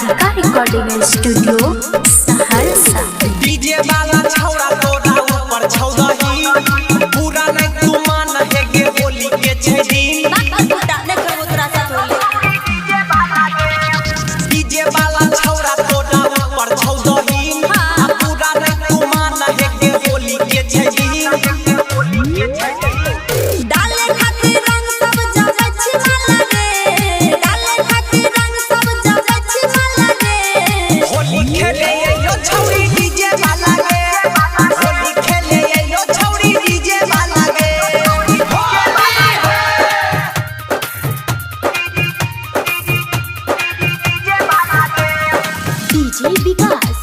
Radhika recording studio Saharsa. DJ वाला छौड़ा तोरा ऊपर छौ दही, पूरा नहीं तू मान हे गे होली के छै दिन। डीजे वाला छौड़ा तोरा ऊपर छौ दही, आ पूरा नहीं तू मान हे गे होली के छै दिन। डाले खातिर रंग सब जबै छी माला रे, डाले खातिर रंग सब जबै छी माला रे। होली खेले अइयो छौड़ी डीजे वाला गे, होली खेले अइयो छौड़ी डीजे वाला गे। डीजे विकास,